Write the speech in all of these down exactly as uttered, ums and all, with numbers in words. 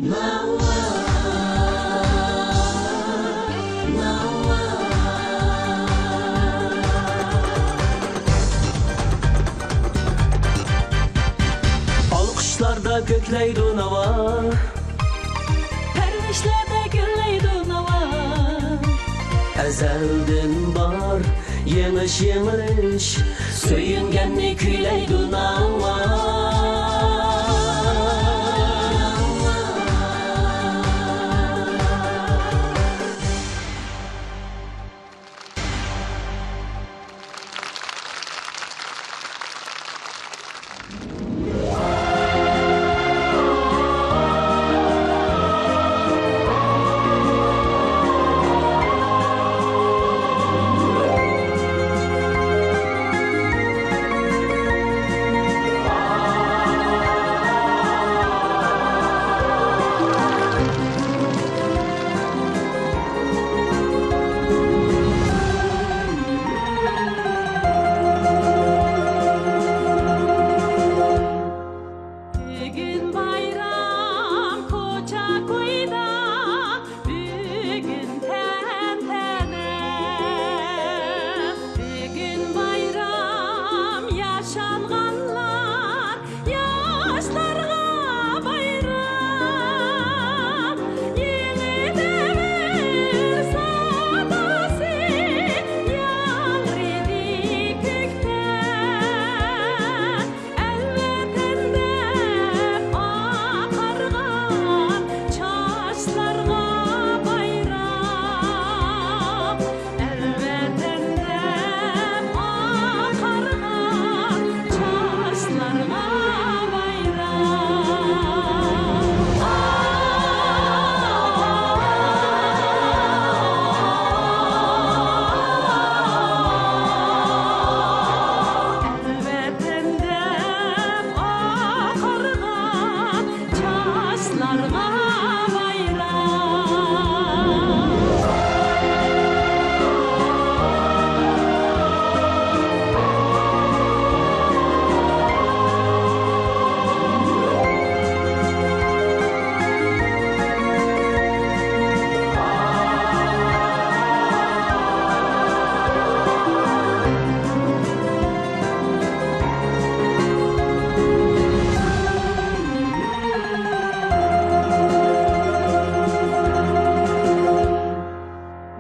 ناۋا، ناۋا. ئالقىشلاردا كۆكلەيدۇ ناۋا. پەرۋىشلەردە گۈللەيدۇ ناۋا. ئەزەلدىن بار يېڭىش، يېڭىلىش، سۆيۈنگەننى كۈيلەيدۇ ناۋا. بۈگۈن بايرام كوچا-كويدا، بۈگۈن تەنتەنە، بۈگۈن بايرام ياشانغانلار، ياشلارغا بايرام، يېڭى دەۋر ساداسى ياڭرىدى كۆكتە. ئەل ۋەتەن دەپ ئاقارغان چاچلارغا بايرام، ئەل ۋەتەن دەپ ئاقارغان چاچلارغا بايرام. ئەل ۋەتەن دەپ ئاقارغان چاچلارغا بايرام.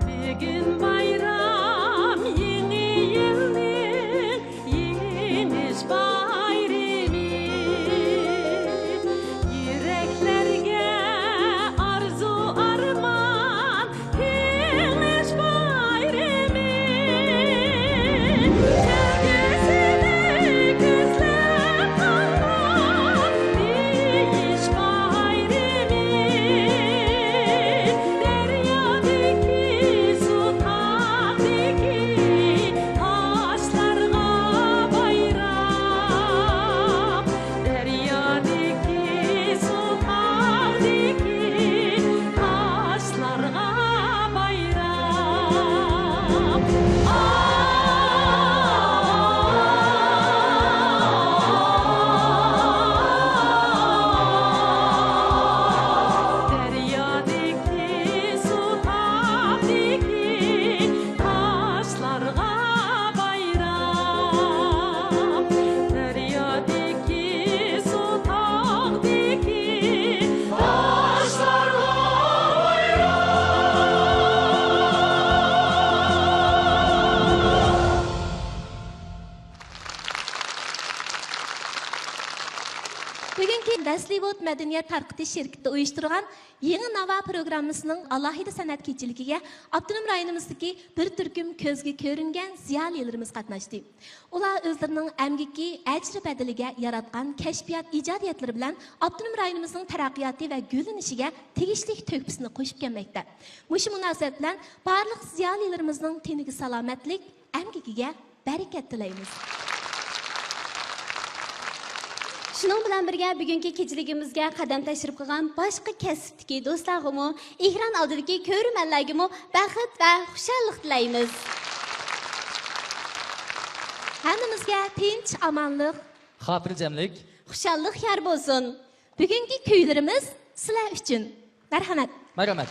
بۈگۈن بايرام، يېڭى يىلنىڭ يېڭىش بايرىمى. يۈرەكلەرگە ئارزۇ ئارمان، يېڭىش بايرىمى. كەلگۈسىنى كۆزلەپ قالغان بېيىش بايرىمى. دەريادىكى سۇ، تاغدىكى تاشلارغا بايرام. دەريادىكى سۇ، تاغدىكى تاشلارغا بايرام. دەريادىكى سۇ، تاغدىكى تاشلارغا بايرام. دەريادىكى سۇ، تاغدىكى تاشلارغا بايرام. بۈگۈنكى ۋەسلىۋۇد مەدەنىيەت تارقىتىش شىركىتى ئۇيۇشتۇرغان يېڭى ناۋا پروگراممىسىنىڭ ئالاھىدە سەنئەت كېچىلىكىگە ئاپتونوم رايونىمىزدىكى بىر تۈركۈم كۆزگە كۆرۈنگەن زىيالىيلىرىمىز قاتناشتى. ئۇلار ئۆزلىرىنىڭ ئەمگىكى ئەجرى بەدىلىگە ياراتقان كەشپىيات ئىجادىيەتلىرى بىلەن ئاپتونوم رايونىمىزنىڭ تەرەققىياتى ۋە گۈللىنىشىگە تېگىشلىك تۆھپىسىنى قوشۇپ كەلمەكتە. مۇشۇ مۇناسىۋەت بىلەن بارلىق زىيالىيلىرىمىزنىڭ تېنىگە سالامەتلىك، ئەمگىكىگە بەرىكەت تىلەيمىز. شۇنىڭ بىلەن بىرگە، بۈگۈنكى كېچىلىكىمىزگە قەدەم تەشرىپ قىلغان باشقا كەسىپتىكى دوستلارغىمۇ، ئېكران ئالدىدىكى كۆرۈرمەنلەرگىمۇ بەخت ۋە خۇشاللىق تىلەيمىز. ھەممىمىزگە تىنچ، ئامانلىق، خاتىرجەملىك، خۇشاللىق يار بولسۇن. بۈگۈنكى كۈيلىرىمىز سىلەر ئۈچۈن. مەرھەمەت. مەرھەمەت.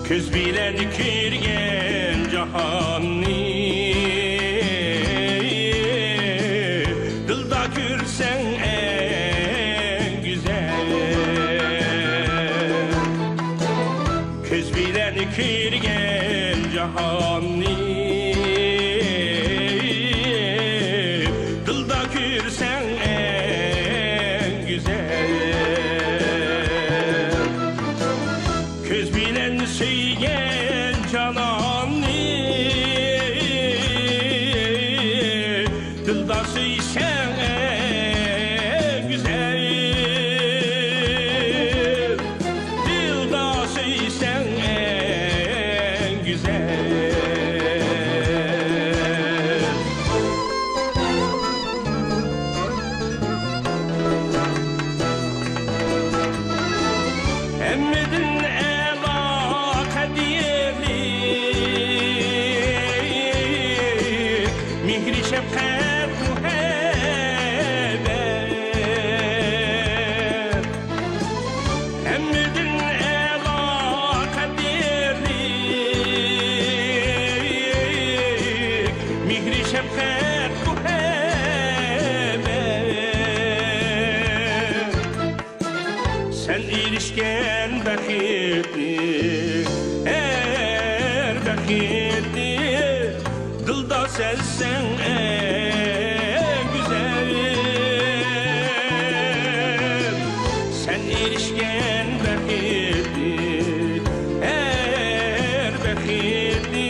كۆز بىلەن كۆرگەن جاھاننى، دىلدا كۆرسەڭ ئەڭ گۈزەل. كۆز بىلەن كۆرگەن جاھاننى، دىلدا كۆرسەڭ ئەڭ گۈزەل. كۆز بىلەن سۆيگەن جاناننى، دىلدا سۆيسەڭ ئەڭ گۈزەل. دىلدا سۆيسەڭ ئەڭ گۈزەل. ھەممىدىن ئەلا قەدىرلىك مېھرى شەپقەت مۇھەببەت. ھەممىدىن ئەلا قەدىرلىك مېھرى شەپقەت مۇھەببەت. سەن ئېرىشكەن بەختنى، ھەر بەختنى دىلدا سەزسەڭ ئەڭ گۈزەل. سەن ئېرىشكەن بەختنى، ھەر بەختنى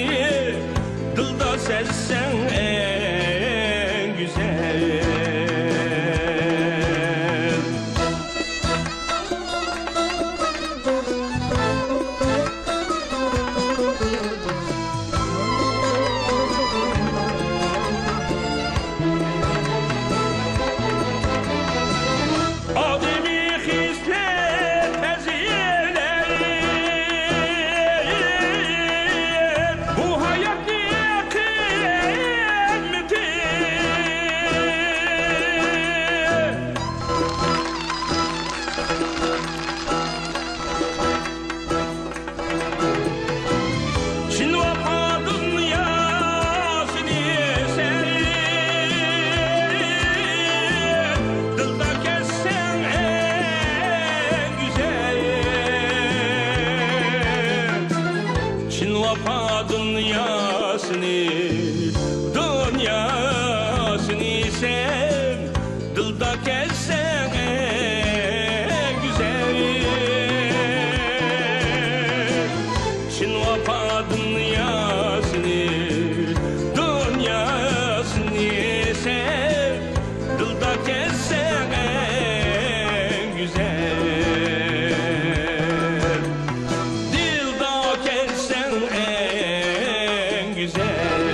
دىلدا سەزسەڭ ئەڭ گۈزەل. ئادىمىي خىسلەت پەزىلەت، بۇ ھاياتنىڭ قىممىتى. چىن ۋاپا دۇنياسىنى سەن دىلدا كەزسەڭ ئەڭ گۈزەل. چىن ۋاپا دۇنياسىنى، دۇنياسىنى سەن دىلدا كەزسەڭ ئەڭ گۈزەل. چىن ۋاپا دۇنياسىنى، دۇنياسىنى سەن دىلدا كەزسەڭ ئەڭ گۈزەل. دىلدا كەزسەڭ ئەڭ گۈزەل.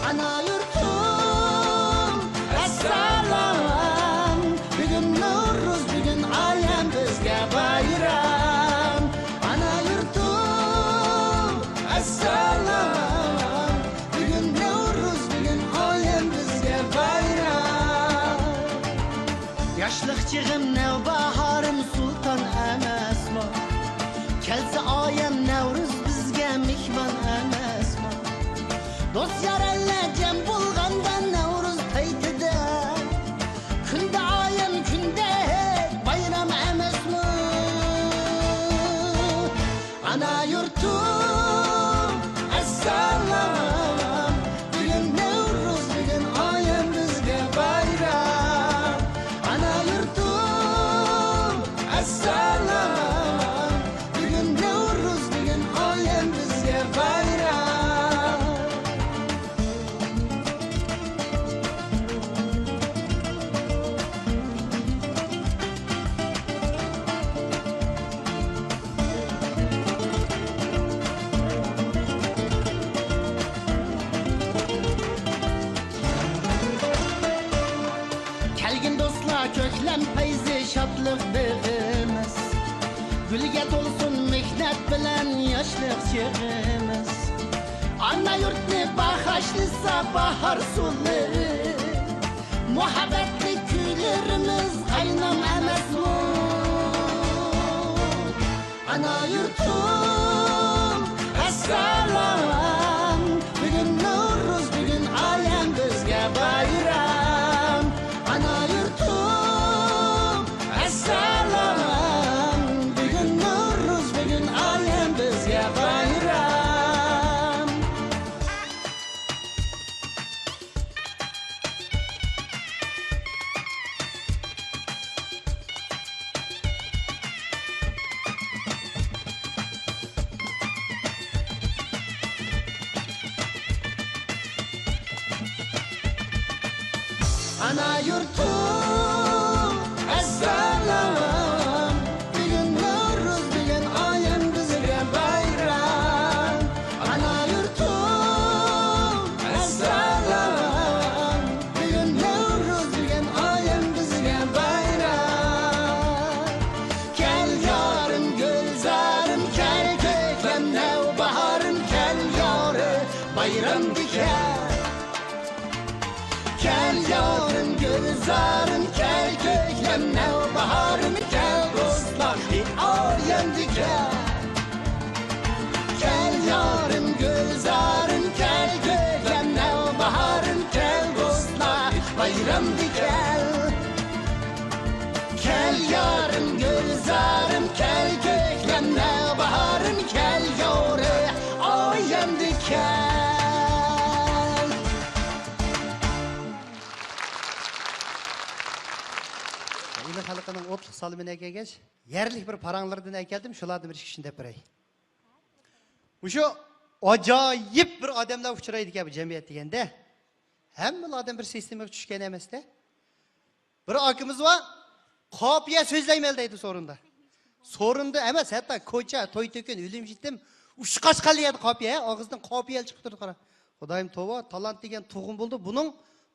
ئانا يۇرتۇم، ئەسسالام. بۈگۈن نورۇز، بۈگۈن ئايەم بىزگە بايرام. ئانا يۇرتۇم، ئەسسالام. بۈگۈن نورۇز، بۈگۈن ئايەم بىزگە بايرام. ياشلىق چېغىم، نەۋباھارىم سۇلتان ئەمەسمۇ؟ كەلسە ئايەم نەۋرۇز بىزگە مېھمان ئەمەسمۇ؟ دوست يارەنلەر جەم بولغاندا نەۋرۇز پەيتىدە، كۈندە ئايەم، كۈندە بايرام ئەمەسمۇ؟ ئانا يۇرتۇم، ئەسسالام. بۈگۈن نەۋرۇز، بۈگۈن ئايەم بىزگە بايرام. ئانا يۇرتۇم، بىلەن پەيزى شادلىق بېغىمىز، گۈلگە تولسۇن مېھنەت بىلەن ياشلىق چېغىمىز. ئانا يۇرتنى باھاشلىسا باھار سۇلىرى، مۇھەببەتلىك كۈيلىرىمىز قاينام ئەمەسمۇ؟ ئانا يۇرتۇم، ئەسسالام. بۈگۈن نورۇز، بۈگۈن ئايەم بىزگە بايرام. ئانا يۇرتۇم، ئەسسالام. بۈگۈن نورۇز، بۈگۈن ئايەم بىزگە بايرام. ئانا يۇرتۇم، ئەسسالام. بۈگۈن نورۇز، بۈگۈن ئايەم بىزگە بايرام. ئانا يۇرتۇم، ئەسسالام. بۈگۈن نورۇز، بۈگۈن ئايەم بىزگە بايرام. كەل يارىم گۈلزارىم، كەل كۆكلەم نەۋباھارىم، كەل يارى بايرامدا كەل. كەل يارىم گۈلزارىم، كەل كۆكلەم نەۋباھارىم، كەل دوستلار ئايەمدە كەل. كەل يارىم گۈلزارىم، كەل كۆكلەم نەۋباھارىم، كەل دوستلار بايرامدا كەل. كەل يارىم گۈلزارىم، كەل كۆكلەم نەۋباھارىم، كەل يارى ئايەمدە كەل. ئىلى خەلقىنىڭ ئوتلۇق سالىمىنى ئەكەلگەچ، يەرلىك بىر پاراڭلىرىدىن ئەكەلدىم، شۇلاردىن بىر ئىككى ئۈچنى دەپ بېرەي. مۇشۇ ئاجايىپ بىر ئادەملەر ئۇچرايدىكەن بۇ جەمئىيەت دېگەندە. ھەممىلا ئادەم بىر سىستېمىغا چۈشكەن ئەمەستە. بىر ئاكىمىز بار، قاپىيە سۆزلەيمەن دەيدۇ سورۇندا. سورۇندا ئەمەس، ھەتتا كوچا، توي-تۆكۈن، ئۆلۈم-يېتىم، ئۇچقاچ قالىدۇ قاپىيە، ئاغزىدىن قاپىيە چىقىپ تۇرىدۇ، قارا. خۇدايىم توۋا، تالانت دېگەن تۇغما بولدى. بۇنىڭ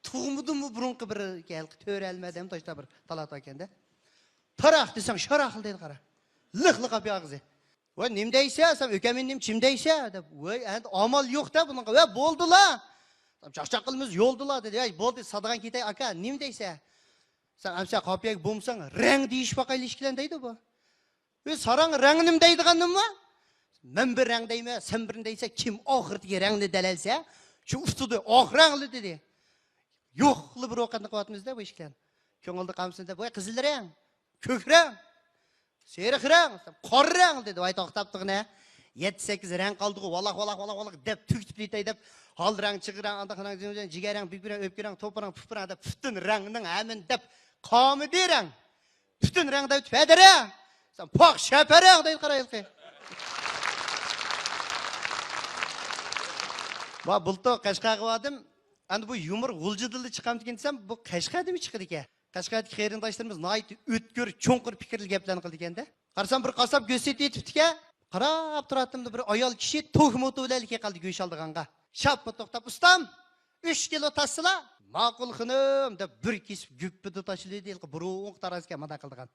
تۇغمىدىنمۇ بۇرۇنقى بىر ھېلىقى تۆرە ئەلمە دەمداشتا بىر تالانت باركەندە. تاراق دېسەڭ شاراق دەيدۇ، قارا. لىق-لىق قاپىيە ئاغزى. ۋاي، نېمە دەيسە؟ سەن ئۆكەمنى نېمە، چىم دەيسە؟ دەپ، ۋاي، ئەندى ئامال يوق-دە بۇنىڭغا. ۋە بولدىلا. چاقچاق قىلىمىز، يولدىلا، دېدى. ۋەي، بولدى، سادىغان كېتەي، ئاكا، نېمە دەيسە؟ سەن ئەمسە قاپىيەگە بولمىساڭ، رەڭ دېيىشىپ باقايلى ئىككىلەن دەيدۇ بۇ. ئۆي ساراڭ رەڭ نېمە دەيدىغاندىنمۇ؟ مەن بىر رەڭ دەيمەن، سەن بىرنى دەيسەن، كىم ئاخىرىدىكى رەڭنى دەلەلسە، شۇ ئۇتىدۇ، ئاخ رەڭلى دېدى. يوقلا بىر ئوقەتنى قىلىۋاتىمىز-دە بۇ ئىككىلەن. كۆڭۈلدە قالمىسۇن دەپ، ۋاي قىزىل رەڭ، كۆك رەڭ، سېرىق رەڭ، قارا رەڭ دېدى. ۋاي توختاپ تۇغنە. يەتتە سەككىز رەڭ قالدىغۇ، ۋالاق، ۋالاق، ۋالاق، ۋالاق دەپ تۈگىتىپ يېتەي دەپ، ھال رەڭ، چىغ رەڭ، ئانداق رەڭ، جىگەر رەڭ، بۈگبۈ رەڭ، ئۆپكە رەڭ، توپا رەڭ، پۇپا رەڭ دەپ پۈتۈن رەڭنىڭ ھەممىنى دەپ قامىدى رەڭ. پۈتۈن رەڭ دەيدۇ، پەدىرە! سەن پاق شەپەرەڭ دەيدۇ، قارا ھېلىقى. ما بۇلتۇر قەشقەرگە باردىم. ئەندى بۇ يۇمۇر غۇلجىدىنلا چىقامدىكىن دېسەم، بۇ قەشقەردىنمۇ چىقىدىكەن. قەشقەردىكى قېرىنداشلىرىمىز ناھايىتى ئۆتكۈر، چوڭقۇر پىكىرلىك گەپلەرنى قىلىدىكەن-دە. قارىسام، بىر قاسساپ گۆش سېتىۋېتىپتىكەن. قاراپ تۇراتتىمدا، بىر ئايال كىشى توك موتو بىلەن كېلىپ قالدى گۆش ئالىدىغانغا. شاپپا توختاپ، ئۇستام، ئۈچ كىلو تاشلا. ماقۇل خېنىم، دەپ بىر كېسىپ گۈپپىدە تاشلىدى. ھېلىقى بۇرۇنقى تارازكەن مۇنداق قىلىدىغان.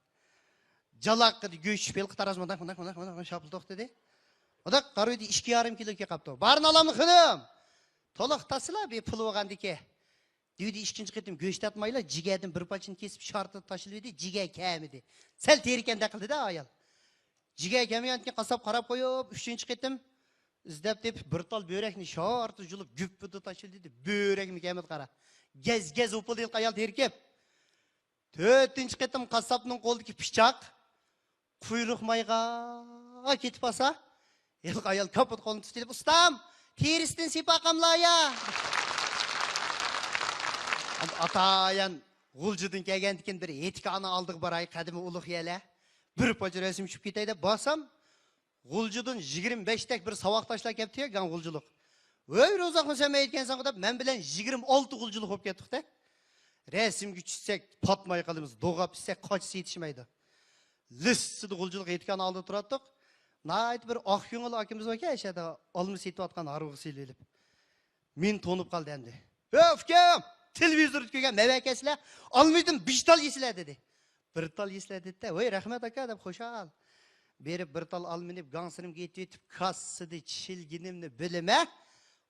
جالاققىدە گۆش چۈشۈپ، ھېلىقى تاراز مۇنداق، مۇنداق، مۇنداق، مۇنداق شاپپا توختىدى. مۇنداق قارىدى، ئىككى يارىم كىلو كېلىپ قاپتۇ. بارىنى ئالامدۇ خېنىم؟ تولۇق تاشلا، بىر پۇل بولغاندىكى. دېدى ئىككىنچى قېتىم گۆش تارتمايلا، جىگەردىن بىر پارچىنى كېسىپ، شارتىدا تاشلىۋىدى، جىگەر كەلمىدى. سەل تېرىكەندەك قىلدى-دە ئايال. جىگەر كەلمىگەندىن كېيىن قاسساپ قاراپ قويۇپ، ئۈچىنچى قېتىم ئىزدەپ تېپىپ، بىر تال بۆرەكنى شارتىدا جۇلۇپ، گۈپپىدە تاشلىۋىدى، بۆرەكمۇ كەلمىدى، قارا. گەز-گەز ئوپۇلدى ھېلىقى ئايال تېرىكىپ. تۆتىنچى قېتىم قاسساپنىڭ قولىدىكى پىچاق قۇيرۇق مايغا كېتىپ قالسا، ھېلىقى ئايال كاپات قولىنى تۇتۇپ، ئۇستام، تېرىسىدىن سېپاقاملا يا. ئاتايان غۇلجىدىن كەلگەندىكىن بىر ھېتىكانى ئالدىغا باراي، قەدىمى ئۇلۇغ يەلە. بىر پارچە رەسىم چۈشۈپ كېتەي دەپ بارسام، غۇلجىدىن يىگىرمە بەشتەك بىر ساۋاقداشلار كەپتىكەن غۇلجىلىق. ۋەي، روزاخۇن، سەن مەيدىكەنسەنغۇ دەپ، مەن بىلەن يىگىرمە ئالتە غۇلجىلىق بولۇپ كەتتۇق-دە. رەسىمگە چۈشسەك، پاتماي قالىمىز، دوغاپ ئىچسەك، قاچىسى يېتىشمەيدۇ. لىسسىدە غۇلجىلىق ھېيتگاھنىڭ ئالدىدا تۇراتتۇق. ناھايىتى بىر ئاق كۆڭۈل ئاكىمىز باركەن، ئەشەدە ئالما سېتىۋاتقان، ھارۋىغا سېلىۋېلىپ. مېنى تونۇپ قالدى ئەمدى. ھە، ئۇكام، تېلېۋىزوردا كۆرگەن مەۋەكەنسىلەر، ئالمىدىن بىشتال يېسىلە دېدى. بىر تال يېسىلە دېدى-دە، ۋاي، رەھمەت ئاكا دەپ خۇشال. بېرىپ بىر تال ئالمىنى گاڭسىرىمغا يېتىۋېتىپ، كاسسىدا چىشلىگىنىمنى بىلىمەن.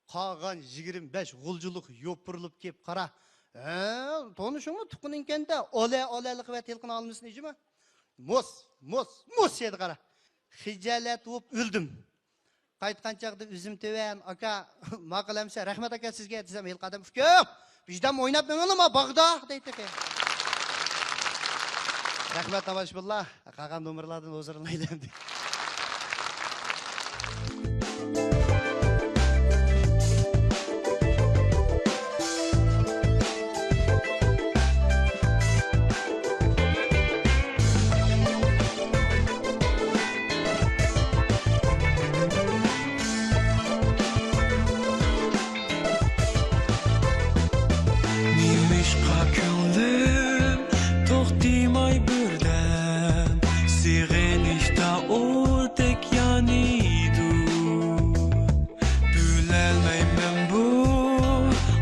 قالغان يىگىرمە بەش غۇلجىلىق يوپۇرۇلۇپ كېلىپ قارا. ھە، تونۇشۇڭمۇ تۇغقىنىڭكەن-دە، ئالە-ئالەلىك ۋە تېلىقىنى ئالمىسىنى جۇما. موس، موس، موس يەيدۇ قارا. خىجالەت بولۇپ ئۆلدۈم. قايتقان چاغدا ئۆزۈم تۆۋەن، ئاكا، ماقۇل ئەمسە، رەھمەت ئاكا سىزگە دېسەم، ھېلىقى ئادەم، ئۇكام، ۋىجدان ئويناپ مېڭىڭلار ما باغدا دەيتتى. رەھمەت تاماشىبىنلار، قالغان نومۇرلاردىن ھۇزۇرلىنايلى ئەمدى. نېمىشقا كۆڭلۈم توختىماي بىردەم، سېغىنىشتا ئوتتەك يانىدۇ. بىلەلمەيمەن بۇ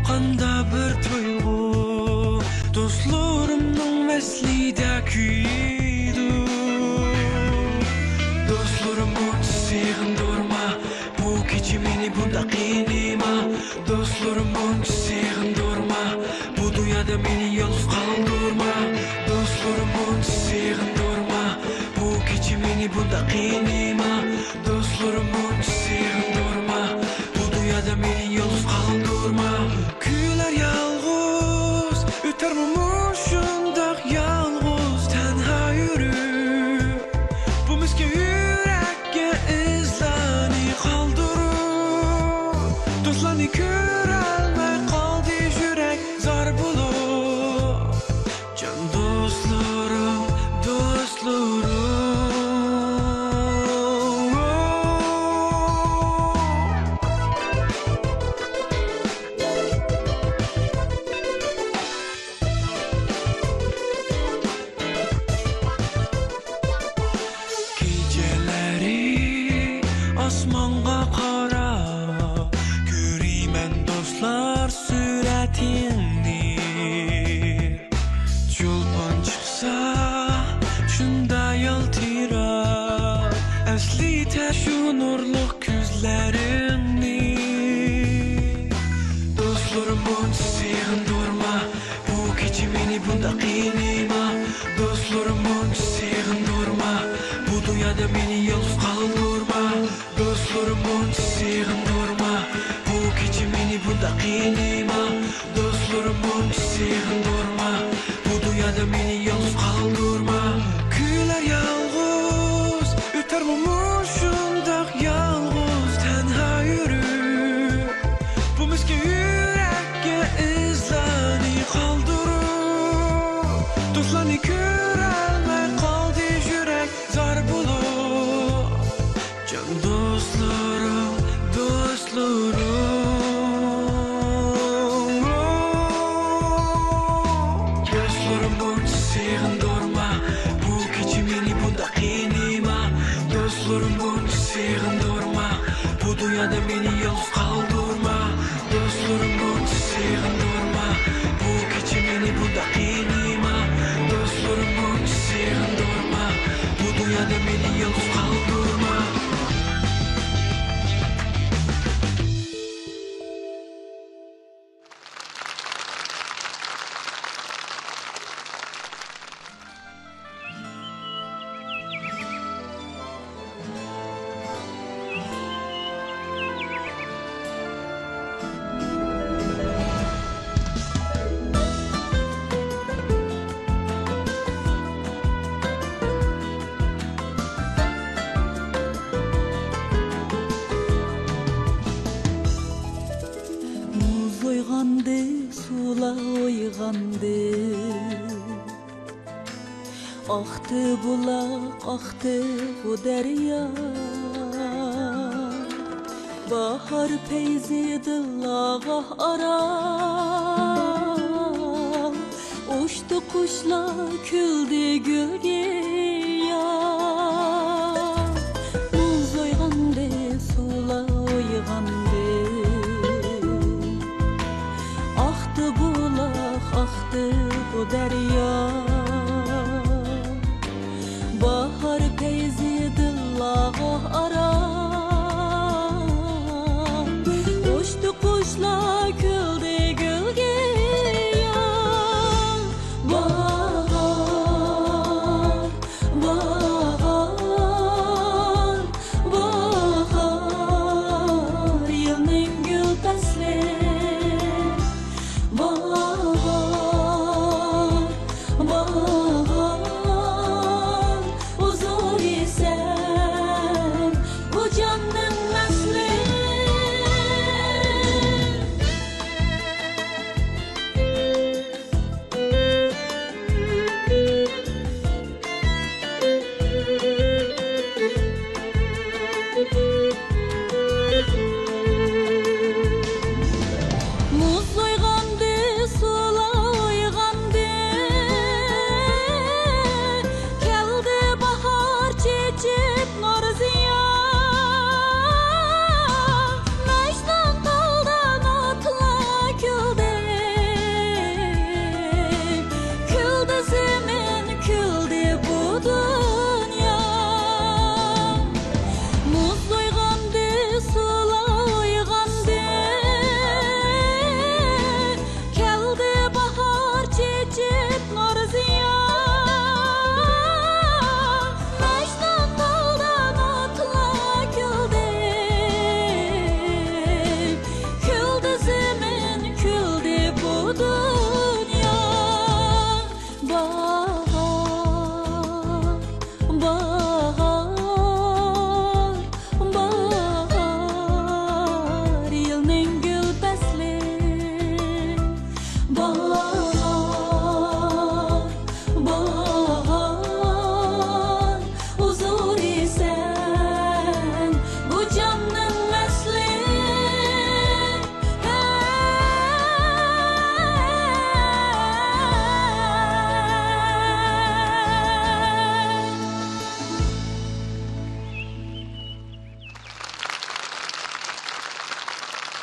قاندا بىر تۇيغۇ، دوستلىرىمنىڭ ۋەسلىدە كۆيىدۇ. دوستلىرىم بۇنچە سېغىندۇرما، بۇ كېچە مېنى بۇنداق قىينىما. دوستلىرىم بۇنچە سېغىندۇرما، بۇ دۇنيادا مېنى يالغۇز قالدۇرما. دوستلىرىم بۇنچە سېغىندۇرما، بۇ كېچە مېنى بۇنداق قىينىما. دوستلىرىم بۇنچە سېغىندۇرما، بۇ دۇنيادا مېنى يالغۇز قالدۇرما. كۈنلەر يالغۇز ئۆتەرمۇ مۇشۇنداق يالغۇز تەنھا يۈرۈپ؟ بۇ مىسكىن يۈرەككە ئىزلارنى قالدۇرۇپ، دوستلارنى كۆرەلمەي قالدى يۈرەك زار بولۇپ. جان دوستلىرىم، دوستلىرىم. كېچىلەرنى ئاسمانغا قاراپ، كۆرىمەن دوستلار سۈرەتىڭنى. چولپان چىقسا شۇندا يالتىراپ، ئەسلىتە شۇ نۇرلۇق كۆزلىرىڭنى. دوستلىرىم بۇنچە سېغىندۇرما، بۇ كېچە مېنى بۇنداق قىينىما. دوستلىرىم بۇنچە سېغىندۇرما، بۇ دۇنيادا مېنى يالغۇز قالدۇرما. دوستلىرىم بۇنچە سېغىندۇرما، بۇ كېچە مېنى بۇنداق قىينىما. دوستلىرىم بۇنچە سېغىندۇرما، بۇ دۇنيادا مېنى يالغۇز قالدۇرما. كۈنلەر يالغۇز ئۆتەرمۇ مۇشۇنداق يالغۇز تەنھا يۈرۈپ؟ بۇ مىسكىن يۈرەككە ئىزلارنى قالدۇرۇپ، دوستلارنى كۆرەلمەي قالدى يۈرەك زار بولۇپ. جان دوستلىرىم، دوستلىرىم. دوستلىرىم بۇنچە سېغىندۇرما، بۇ كېچە مېنى بۇنداق قىينىما. دوستلىرىم بۇنچە سېغىندۇرما، بۇ دۇنيادا مېنى يالغۇز قالدۇرما. دوستلىرىم بۇنچە سېغىندۇرما، بۇ كېچە مېنى بۇنداق قىينىما. دوستلىرىم بۇنچە سېغىندۇرما، بۇ دۇنيادا مېنى يالغۇز قالدۇرما. مۇز ئويغاندى، سۇلار ئويغاندى. ئاقتى بۇلاق، ئاقتى بۇ دەريا. باھار پەيزى دىللارغا ئارام. ئۇچتى قۇشلار، كۈلدى گۈل گىياھ. مۇز ئويغاندى، سۇلار ئويغاندى. ئاقتى بۇلاق، ئاقتى بۇ دەريا. قۇشلار كۈلدى گۈلگە يول. باھار، باھار، باھار، يىلنىڭ گۈل پەسلى. باھار، باھار، ھۇزۇرى سەن، بۇ جاننىڭ ئەسلى. مۇز ئويغاندى، سۇلار ئويغاندى، كەلدى باھار چېچىپ نۇر زىيا. مەجنۇن تالدا ئوتلار كۈلدى، كۈلدى زېمىن، كۈلدى بۇ دۇنيا. مۇز ئويغاندى، سۇلار ئويغاندى، كەلدى باھار چېچىپ نۇر زىيا. مەجنۇن تالدا ئوتلار كۈلدى، كۈلدى زېمىن، كۈلدى بۇ دۇنيا. باھار، باھار، باھار، يىلنىڭ گۈل پەسلى. باھار، باھار، ھۇزۇرى سەن، بۇ جاننىڭ ئەسلى.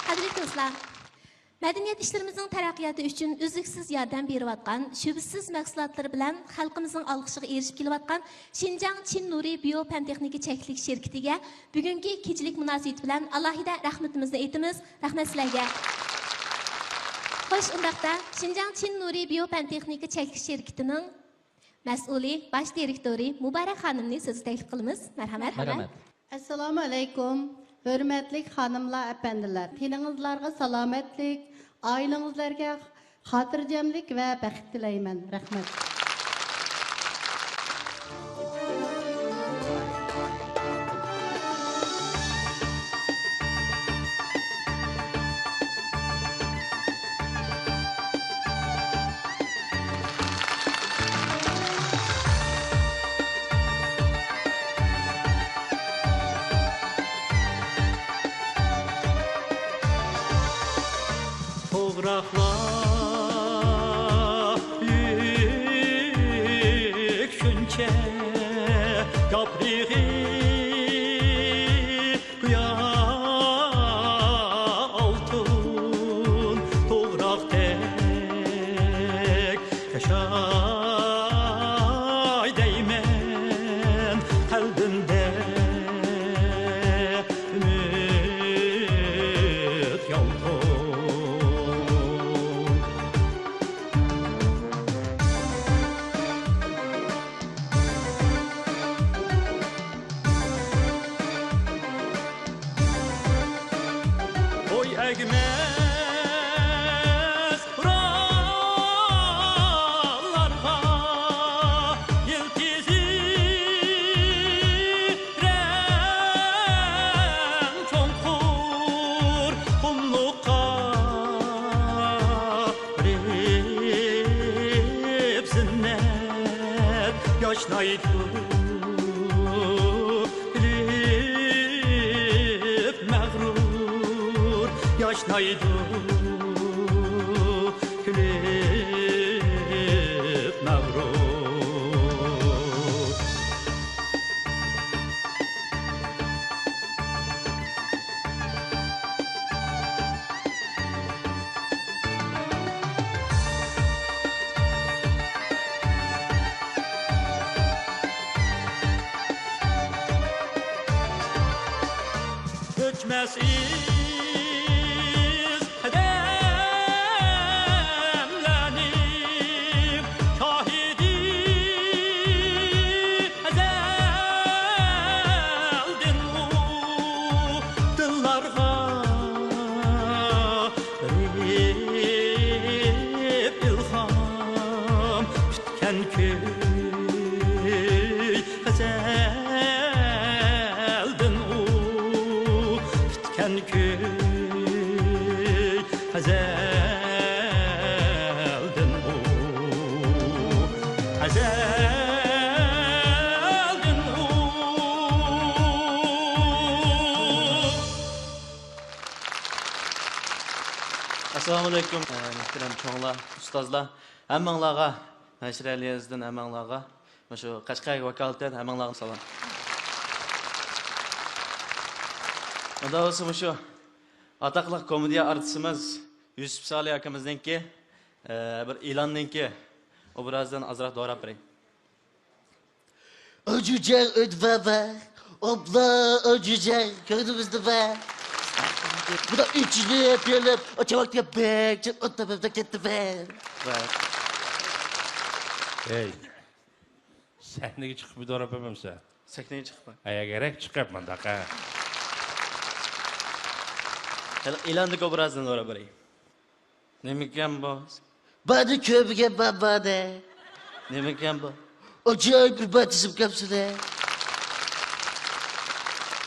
قەدىرلىك دوستلار، مەدەنىيەت ئىشلىرىمىزنىڭ تەرەققىياتى ئۈچۈن ئۈزلۈكسىز ياردەم بېرىۋاتقان شۈبھىسىز مەھسۇلاتلىرى بىلەن خەلقىمىزنىڭ ئالقىشىغا ئېرىشىپ كېلىۋاتقان شىنجاڭ چىن نۇرى بىيو پەن تېخنىكا چەكلىك شىركىتىگە بۈگۈنكى كېچىلىك مۇناسىۋىتى بىلەن ئالاھىدە رەھمىتىمىزنى ئېيتىمىز. رەھمەت سىلەرگە. خوش، ئۇنداقتا شىنجاڭ چىن نۇرى بىيو پەن تېخنىكا چەكلىك شىركىتىنىڭ مەسئۇلى، باش دىرېكتورى مۇبارەك خانىمنى سۆزگە تەكلىپ قىلىمىز. مەرھەمەت. مەرھەمەت. ئەسسالامۇ ئەلەيكۇم، ھۆرمەتلىك خانىملار، ئەپەندىلەر. تېنىڭىزلارغا سالامەتلىك، ئائىلىڭىزلەرگە خاتىرجەملىك ۋە بەخت تىلەيمەن. رەھمەت. توغراقلار يۈك شۇنچە ياپرىقى گويا ئالتۇن توغراقتەك ياشاي دەيمەن قەلبىمدە ئۈمىد يالقۇن. بوي ئەگمەس ئوراللارغا يىلتىزى رەڭ چوڭقۇر قۇملۇققا بېرىپ زىننەت ياشنايدۇ. كۈلۈپ مەغرۇر ياشنايدۇ، كۈلۈپ مەغرۇر. ئۆچمەس ئىز كۈي ئەزەلدىن ئۇ، ئەزەلدىن ئۇ. ئەسسالامۇئەلەيكۇم، مۇھتەرەم چوڭلار، ئۇستازلار، ھەممىڭلارغا، نەشرىيە لېزىدىن ھەممىڭلارغا، مۇشۇ قەشقەرگە ۋاكالىتەن ھەممىڭلارغا سالام. ئۇندا بولسا مۇشۇ ئاتاقلىق كومېدىيە ئارتىسىمىز يۈسۈپ سالى ئاكىمىزنىڭكى، ئە، بىر ئېلاندىنكى ئوبرازدىن ئازراق دوراپ بېرەي. ئاجۇجاڭ ئۆيدە بار بار، ئوبلا ئاجۇجاڭ كۆڭلىمىزدە بار. بۇدا ئۈچىنى بېرىپ، ئاچاۋاقتىغا بەك جىق ئوتتۇرىمىزدا كەتتى بار. ھەي، سەھنىگە چىقىپ بىر دوراپ بەرمەمسەن؟ سەھنىگە چىقىپ بار. ئەگەرەك چىقىپ مۇنداق، ھە. ھېلىقى ئېلاندىكى ئوبرازنى دوراپ بېرەي. نېمىكەن بۇ؟ بارنى كۆرمىگەن بار بارنى. نېمىكەن بۇ؟ ئاجايىپ بىر بار تىزىم كەپسۇلى.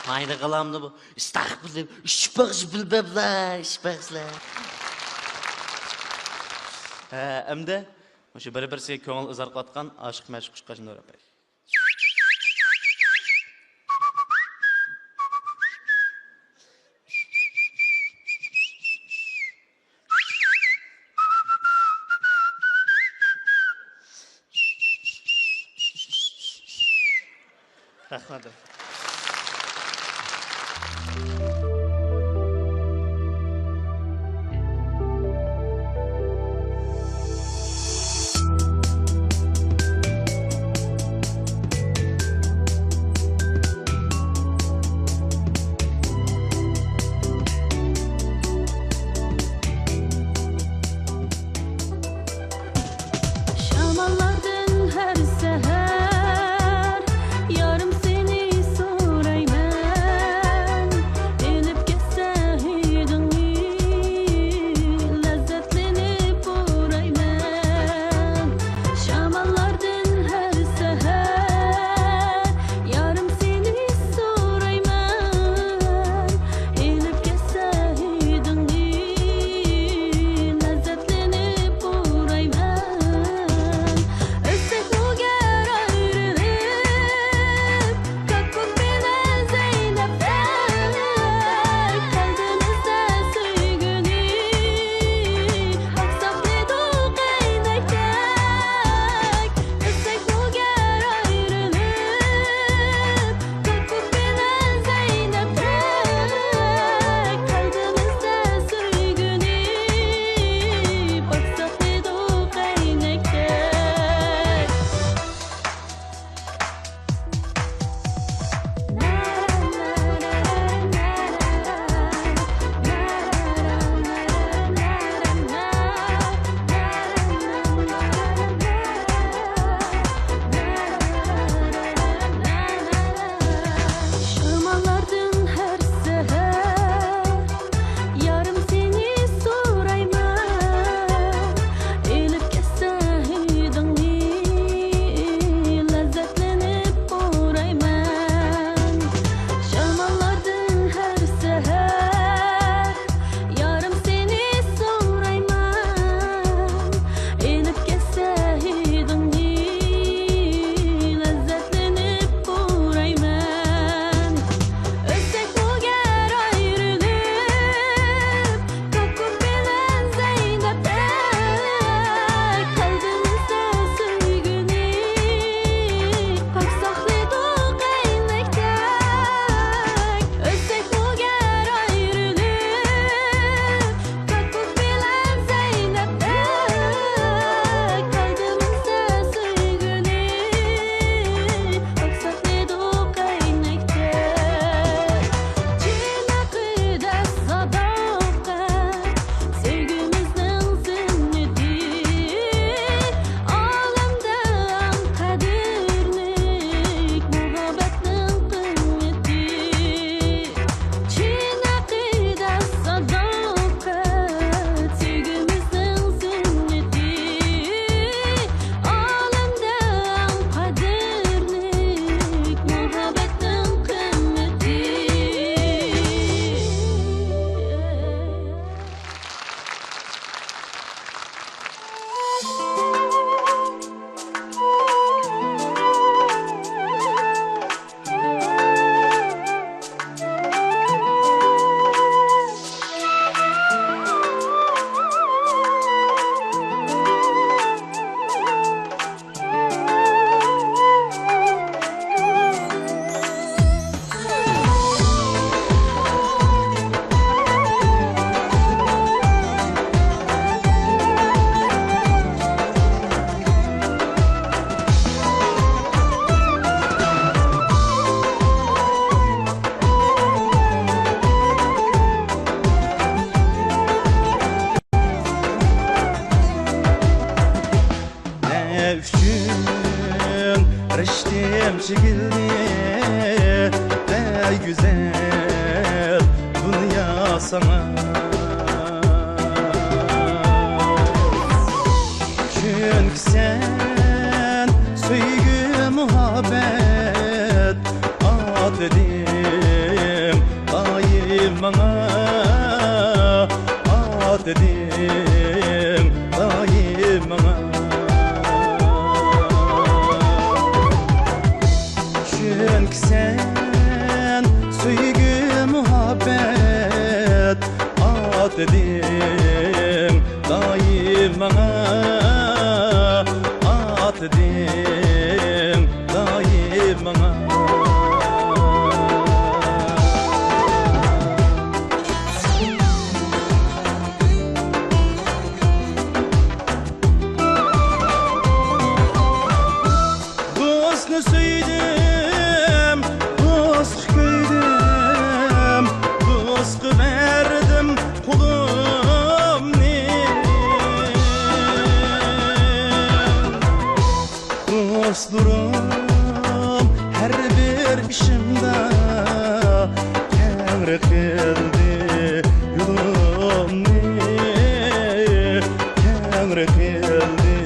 ماينى قىلامدۇ بۇ؟ ئىستاغپىرلىم، ئىش بەخشى بىلمەملا، ئىش بەخشىلە. ھە، ئەمدى مۇشۇ بىر-بىرسىگە كۆڭۈل ئىزھار قىلىۋاتقان ئاشىق مەشۇق قۇشقاچنى دوراپ بېرەي. رەھمەت. شاماللاردىن ھەر سەھەر، يارىم سېنى چېكىلدى ئەي گۈزەل دۇنيا ساڭا. چۈنكى سەن سۆيگۈ مۇھەببەت ئاتىدىڭ دائىم ماڭا، ئاتىدىڭ دائىم ماڭا. چۈنكى سەن سۆيگۈ مۇھەببەت ئاتىدىڭ دائىم ماڭا، ئاتىدىڭ دائىم ماڭا. دوستنى سۆيدۈم، دوستقا كۆيدۈم، دوستقا بەردىم قولۇمنى. دوستلىرىم ھەر بىر ئىشىمدا تەڭرى قىلدى يولۇمنى، تەڭرى قىلدى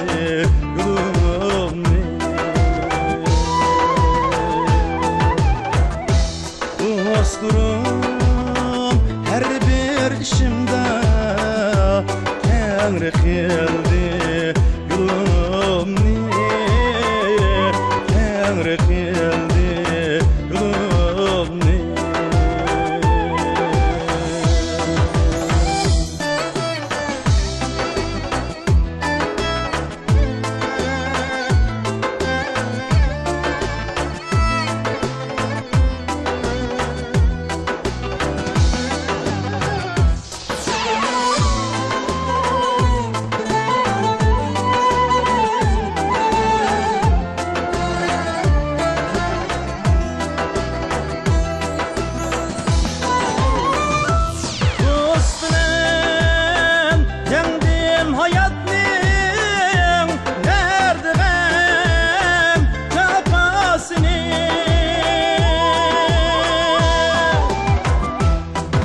يولۇمنى. دوستلىرىم ھەر بىر ئىشىمدا تەڭرى قىلدى يولۇمنى، تەڭرى قىلدى يولۇمنى. دوست بىلەن يەڭدىم ھاياتنىڭ دەردى غەم جاپاسىنى.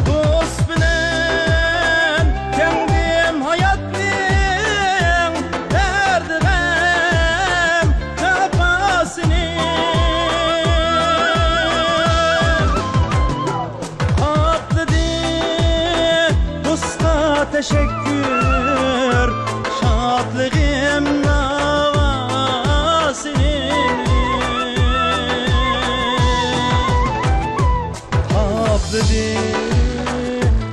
دوست بىلەن يەڭدىم ھاياتنىڭ دەردى غەم جاپاسىنى. قاپلىدى دوستقا تەشەككۈر شادلىقىم ناۋاسىنى. قاپلىدى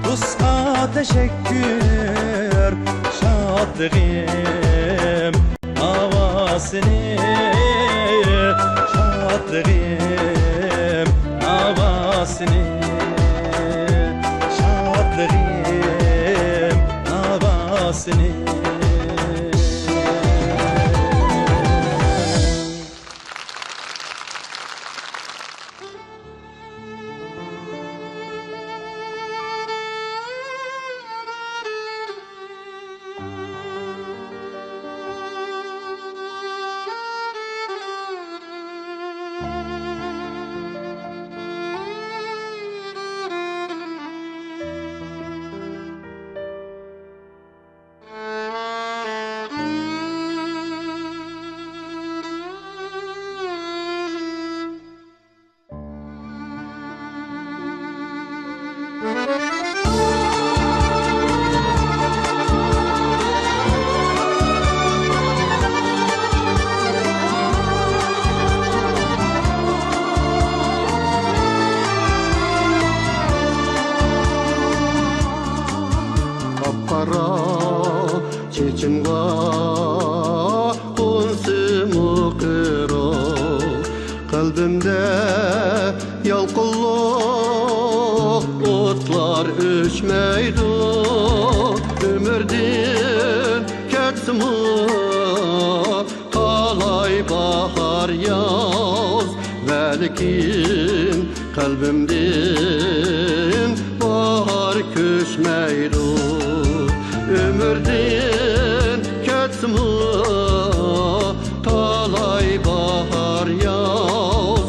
دوستقا تەشەككۈر شادلىقىم ناۋاسىنى، شادلىقىم ناۋاسىنى، شادلىقىم ناۋاسىنى. قاپقارا چېچىمغا قونسىمۇ قىرا، قەلبىمدە يالقۇنلۇق ئوتلار ئۆچمەيدۇ. ئۆمۈردىن كەتسىمۇ تالاي باھار ياز، ۋەلىكىن قەلبىمدىن باھار كۆچمەيدۇ. ئۆمۈردىن كەتسىمۇ تالاي باھار ياز،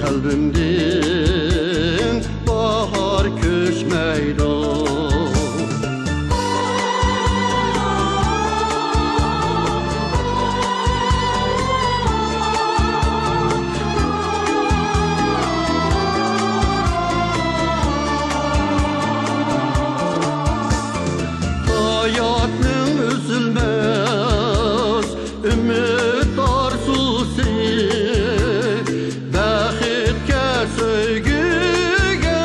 قەلبىمدىن باھار كۆچمەيدۇ. ھاياتنىڭ ئۈزۈلمەس ئۈمىد ئارزۇسى، بەختكە، سۆيگۈگە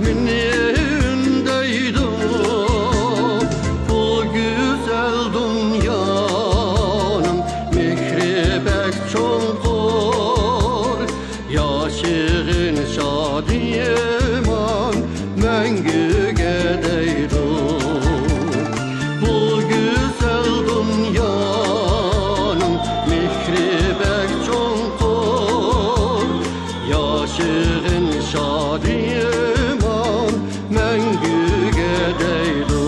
مېنى ئۈندەيدۇ. بۇ گۈزەل دۇنيانىڭ مېھرى بەك چوڭقۇر، ياشىغىن شادىمان مەڭگۈگە دەيدۇ. بۇ گۈزەل دۇنيانىڭ مېھرى بەك چوڭقۇر، ياشىغىن شادىمان مەڭگۈگە دەيدۇ.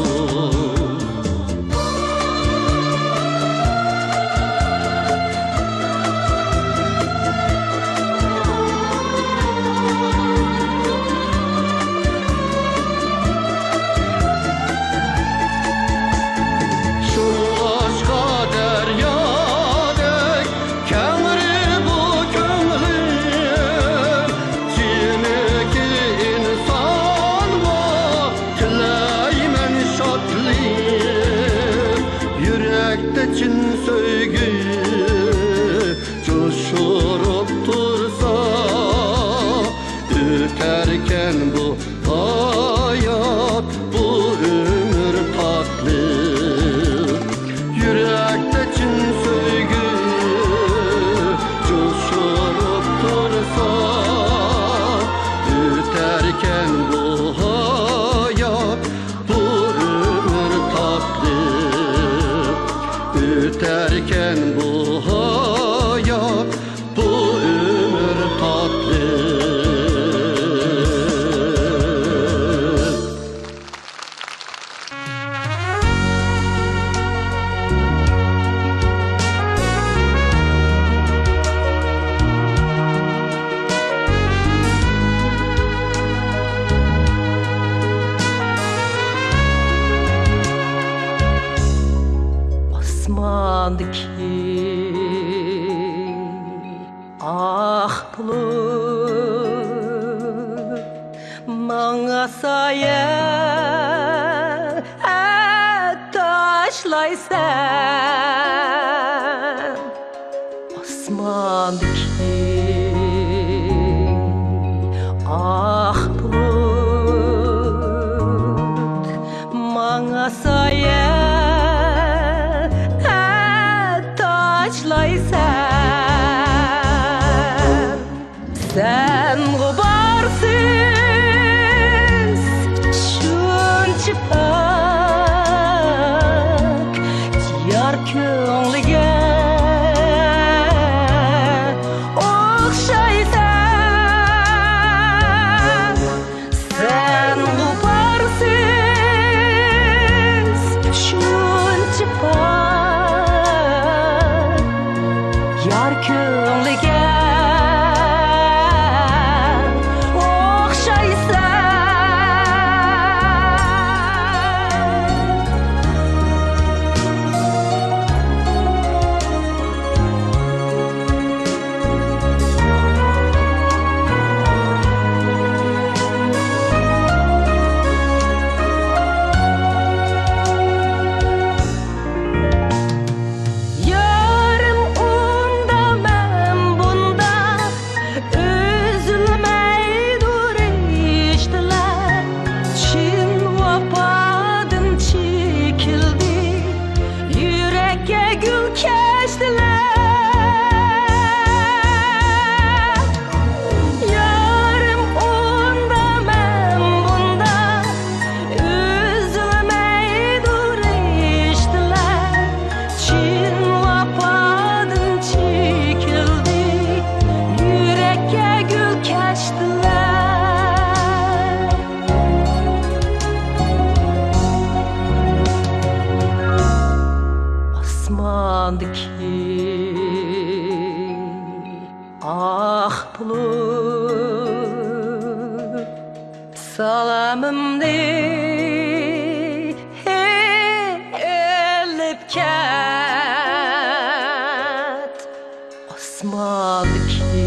شۇڭلاشقا دەريادەك كەڭرى بۇ كۆڭلۈم، جىمىكى ئىنسانغا تىلەيمەن شادلىق. يۈرەكتە چىن سۆيگۈ جۇشۇرۇپ تۇرسا، ئۆتەركەن بۇ ھايات، بۇ ئۆمۈر تاتلىق. يۈرەكتە چىن سۆيگۈ جۇشۇرۇپ تۇرسا، ئۆتەركەن بۇ ھايات، بۇ ئۆمۈر تاتلىق. ئۆتەركەن بۇ ھايات، بۇ ئۆمۈر تاتلىق. ئاسماندىكى ئاق بۇلۇت ماڭا سايە تاشلايسەن. ئاسماندىكى ئاق بۇلۇت ماڭا سايە تاشلايسەن. سەن غۇبارسىز شۇنچە پاك، يار كۆڭلى قەلبىمنى ئېلىپ كەت، ئاسماندىكى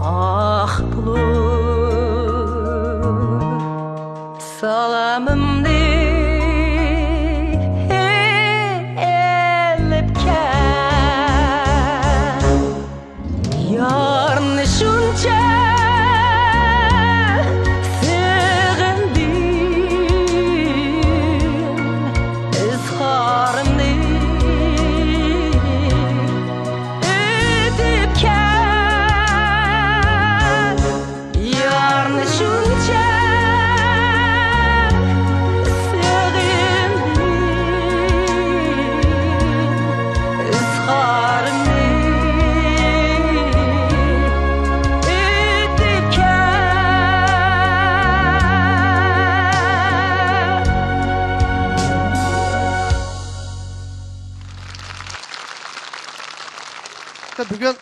ئاق بۇلۇت. سالامىمنى ئېلىپ كەل. يارنى شۇنچە سېغىندىم، ئىزھارىمنى ئېيتىپ كەل. يارنى شۇنچە سېغىندىم، ئىزھارىمنى ئېيتىپ كەل. بۈگۈن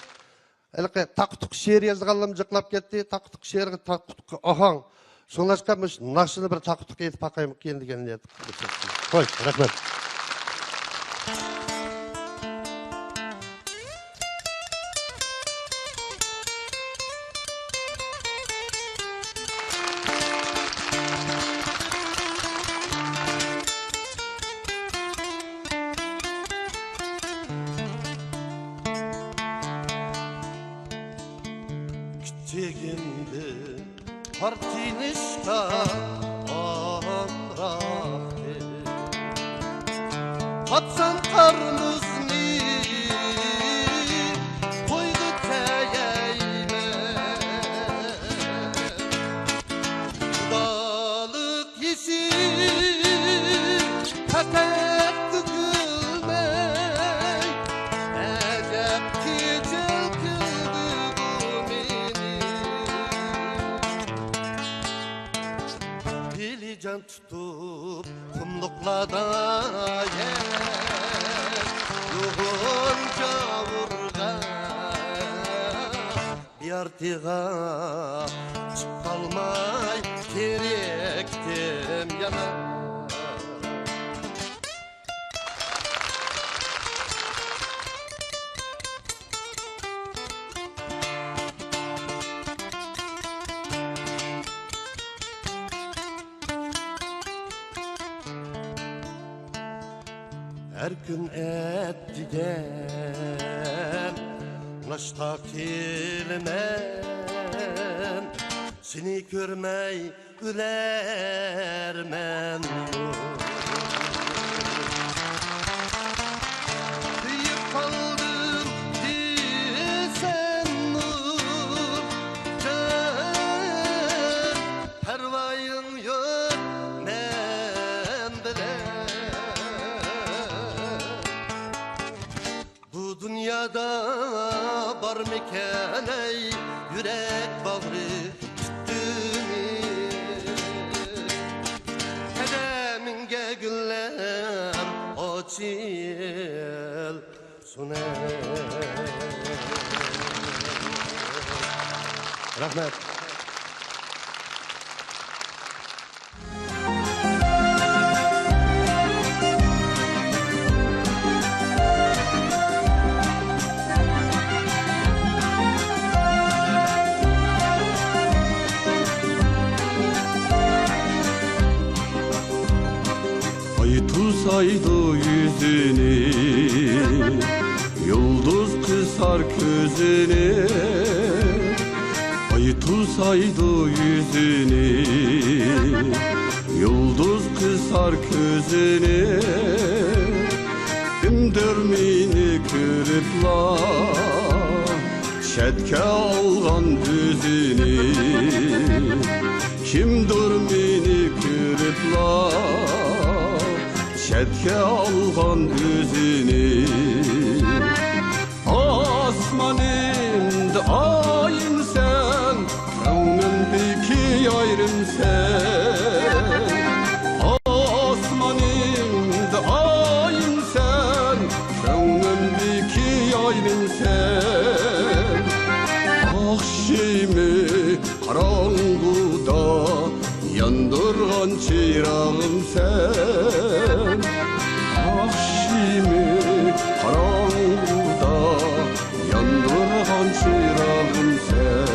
ھېلىقى تاقا-تۇقا شېئىر يازغانلىرىم جىقلاپ كەتتى. تاقا-تۇقا شېئىرغا تاقا-تۇقا ئاھاڭ. شۇڭلاشقا مۇشۇ ناخشىنى بىر تاقا-تۇقا ئېيتىپ باقايمىكىن دېگەن نىيەت قىلدىم. خوش، رەھمەت. كىچىكىمدىن تارتىنىشقا ئامراقتىم. قاپسان قار مۇزنى تويغا تەيەيمەن. خۇدالىق ھېسى پەقەت تۆكۈلمەي، ئەجەب خىجىل قىلدى بۇ مېنى. بېلىجان تۇتۇپ قۇملۇقلاردا يەر يوغۇنچە ئۇرغان. بىيارتىغا چىقالماي تېرىكتىم يەنە. ھەر كۈن ئەتىگەن ناشتا قىلىمەن، سېنى كۆرمەي ئۆلەرمەن. سۆيۈپ قالدىم دېسەم نۇرجان، پەرۋايىڭ يوق مەن بىلەن. بۇ دۇنيادا بارمىكەن ئەي يۈرەك باغرى پۈتۈنى؟ قەدىمىڭگە گۈللەر ئاچىل سۇنە. رەھمەت. ئاي توسايدۇ يۈزىنى، يۇلدۇز قىسار كۆزىنى. ئاي توسايدۇ يۈزىنى، يۇلدۇز قىسار كۆزىنى. كىمدۇر مېنى كۆرۈپلا چەتكە ئالغان ئۆزىنى، كىمدۇر مېنى كۆرۈپلا چەتكە ئالغان ئۆزىنى. ئاسمانىمدا ئايىمسەن، كۆڭلۈمدىكى يارىمسەن. ئاسمانىمدا ئايىمسەن، كۆڭلۈمدىكى يارىمسەن. ئاخشىمى قاراڭغۇ چىراغىمسەن، ئاخشىمى قاراڭغۇدا ياندۇرغان چىراغىمسەن.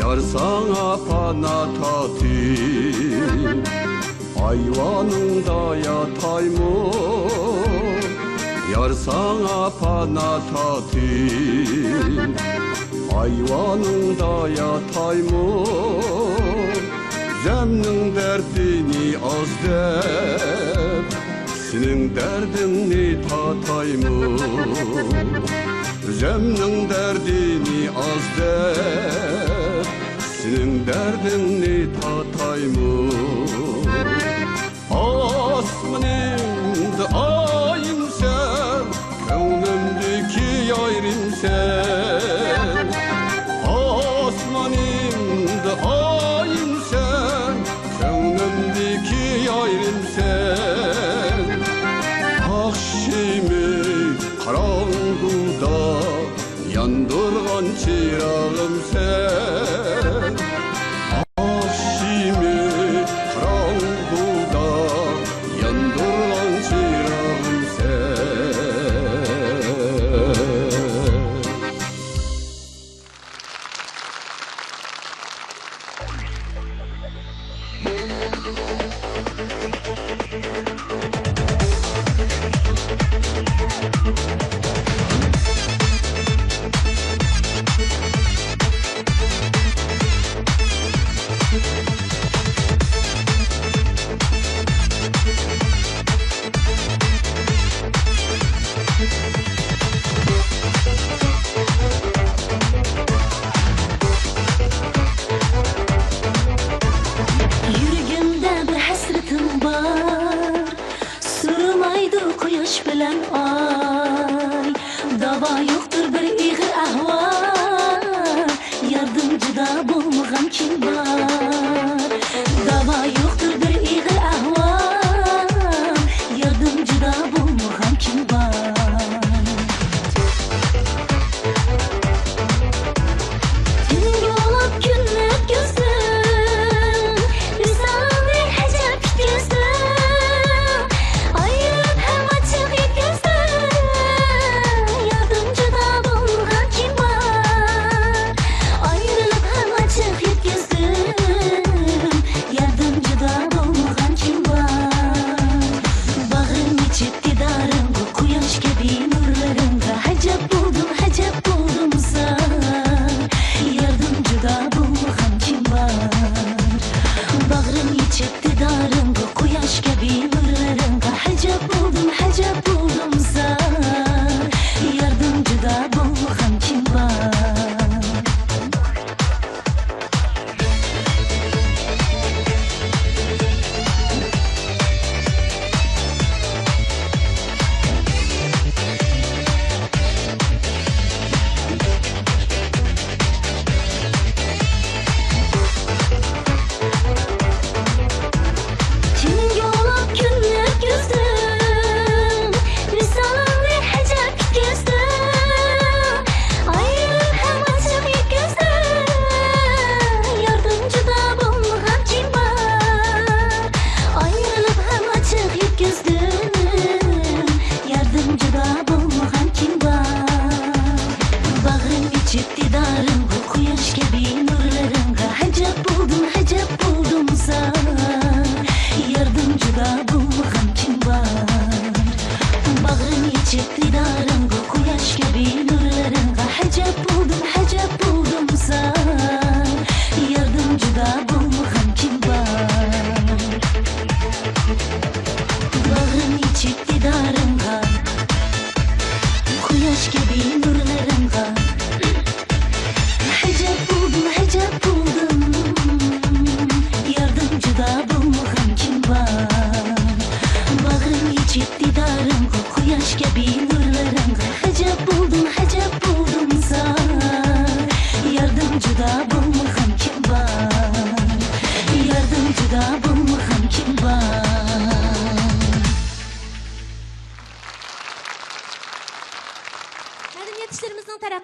يار ساڭا پانا تاتىم، ئايۋانىڭدا ياتايمۇ؟ يار ساڭا پانا تاتىم، ئايۋانىڭدا ياتايمۇ؟ ئۆزۈمنىڭ دەردىنى ئاز دەپ، سېنىڭ دەردىڭنى تاتايمۇ؟ ئۆزۈمنىڭ دەردىنى ئاز دەپ، سېنىڭ دەردىڭنى تاتايمۇ؟ ئاسمىنىمدا ئايىمسەن، كۆڭلۈمدىكى يارىمسەن. ئاسمىنىمدا ئايىمسەن، كۆڭلۈمدىكى يارىمسەن. ئاخشىمى قاراڭغۇدا ياندۇرغان چىراغىمسەن. ئاخشىمى قاراڭغۇدا ياندۇرغان چىراغىمسەن. يۈرىكىمدە بىر ھەسرىتىم بار، سۈرمەيدۇ قۇياش بىلەن ئاي. داۋا يوقتۇر بىر ئېغىر ئەھۋال، ياردىن جۇدا بولمىغان كىم بار؟ داۋا يوقتۇر بىر ئېغىر ئەھۋال، ياردىن جۇدا بولمىغان كىم بار؟ تۈنگە ئۇلاپ كۈن ئۆتكۈزدۈم، ۋىسالنى ئەجەب كۈتكۈزدۈم. ئايرىلىپ ھەم ئاچچىق يەتكۈزدۈم، ياردىن جۇدا بولغان كىم بار؟ ئايرىلىپ ھەم ئاچچىق يەتكۈزدۈم،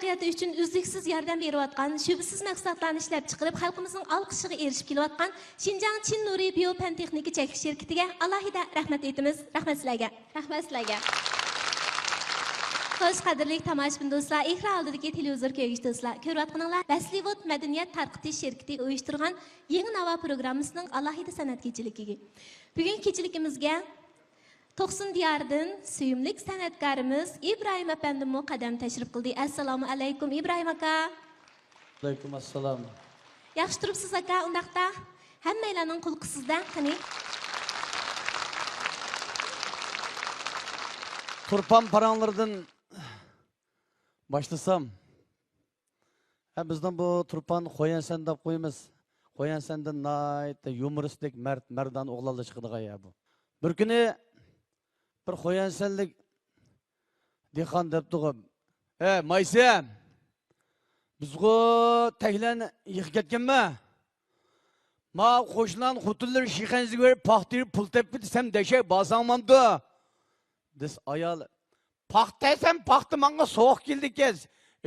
ئۈچۈن ئۈزلۈكسىز ياردەم بېرىۋاتقان، شۈبھىسىز مەھسۇلاتلارنى ئىشلەپچىقىرىپ، خەلقىمىزنىڭ ئالقىشىغا ئېرىشىپ كېلىۋاتقان شىنجاڭ چىن نۇرى بىيو پەن تېخنىكا چەكلىك شىركىتىگە ئالاھىدە رەھمەت ئېيتىمىز. رەھمەت سىلەرگە. رەھمەت سىلەرگە. خوش، قەدىرلىك تاماشىبىن دوستلار، ئېكران ئالدىدىكى تېلېۋىزور كۆرگۈچى دوستلار، كۆرۈۋاتقىنىڭلار ۋەسلىۋۇد مەدەنىيەت تارقىتىش شىركىتى ئۇيۇشتۇرغان يېڭى ناۋا پروگراممىسىنىڭ ئالاھىدە سەنئەت كېچىلىكى. بۈگۈنكى كېچىلىكىمىزگە توقسۇن دىيارىدىن سۆيۈملۈك سەنئەتكارىمىز ئىبراھىم ئەپەندىممۇ قەدەم تەشرىپ قىلدى. ئەسسالامۇ ئەلەيكۇم، ئىبراھىم ئاكا. ئەلەيكۇم ئەسسالام. ياخشى تۇرۇپسىز ئاكا، ئۇنداقتا ھەممەيلەننىڭ قۇلىقى سىزدە، قېنى. تۇرپان پاراڭلىرىدىن باشلىسام، ھە، بىزنىڭ بۇ تۇرپان خويەنسەن دەپ قويىمىز. خويەنسەندىن ناھايىتى يۇمۇرىستىك، مەرد، مەردانە ئوغلانلار چىقىدىغان يەر بۇ. بىر كۈنى بىر خويەنسەنلىك دېھقان دەپتىغۇ، «ھە، مايسەم، بىزغۇ تەكلەرنى يىغىپ كەتكەنمە؟ ما قوشنىلارنىڭ خوتۇنلىرى شىخەنزىگە بېرىپ پاختا تېرىپ پۇل تېپىپ كېتىسەم دەشەي بارساڭ مامدۇ؟» دېسە ئايال، «پاختا دېسەم پاختا ماڭا سوغۇق كېلىدىكەن.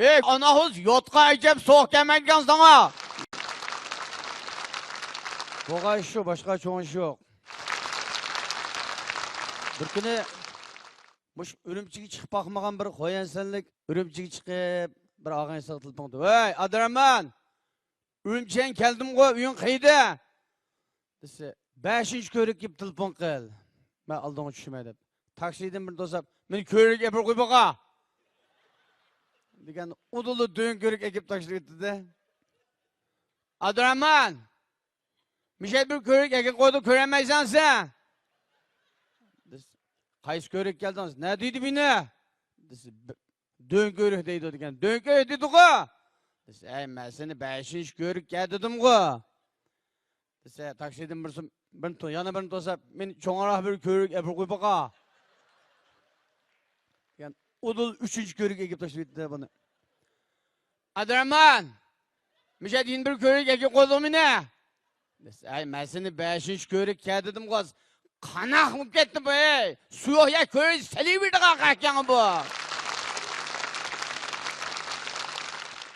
ئەي، ئاناھوز يوتقا ئەجەب سوغۇق كەلمەيدىكەن ساڭا.» بولغان ئىش شۇ، باشقا چوڭ ئىش يوق. بىر كۈنى مۇشۇ ئۈرۈمچىگە چىقىپ باقمىغان بىر خويەنسەنلىك ئۈرۈمچىگە چىقىپ، بىر ئاغىنىسىغا تېلېفون قىلدى، «ۋەي، ئادىرەمان، ئۈرۈمچىدىن كەلدىمغۇ، ئۆيۈڭ قەيدە؟» دېسە، «بەشىنچى كۆۋرۈككە كېلىپ تېلېفون قىل، مەن ئالدىڭغا چۈشىمەن» دەپ. تاكسىدىن بىرنى توساپ، «مېنى كۆۋرۈككە ئەپىرىپ قوي باقا» دېگەن، ئۇدۇللا دۆڭ كۆۋرۈك ئەكىپ تاشلىۋېتىپتۇ-دە. «ئابدۇراخمان، مىشەت بىر كۆۋرۈك ئەكىپ قويدۇ، كۆرەلمەيسەن سەن» دېسە، «قايسى كۆۋرۈك كەلدىڭىز؟ نە دېدى مېنى؟» دېسە، «دۆڭ كۆۋرۈك دەيدۇ» دېگەن. «دۆڭ كۆۋرۈك دېدىغۇ» دېسە، «ئەي، مەن سېنى بەشىنچى كۆۋرۈككە دېدىمغۇ» دېسە، تاكسىدىن بىرسى، بىرنى تو-، يەنە بىرنى توساپ، «مېنى چوڭراق بىر كۆۋرۈك ئەپىرىپ قوي باقا» دېگەن، ئۇدۇل ئۈچىنچى كۆۋرۈك ئەكىپ تاشلىۋېتىپتۇ بۇنى. «ئابدۇراخمان، مىشەت يەنە بىر كۆۋرۈك ئەكىپ قويدۇڭ مېنى» دېسە، «ئەي، مەن سېنى بەشىنچى كۆۋرۈككە دېدىمغۇ» دېسە، «قاناق بولۇپ كەتتى بۇ، ئەي؟ سۇ يوق يەر كۆۋرۈك سېلىۋېرىدىغان قەھكەڭ بۇ.»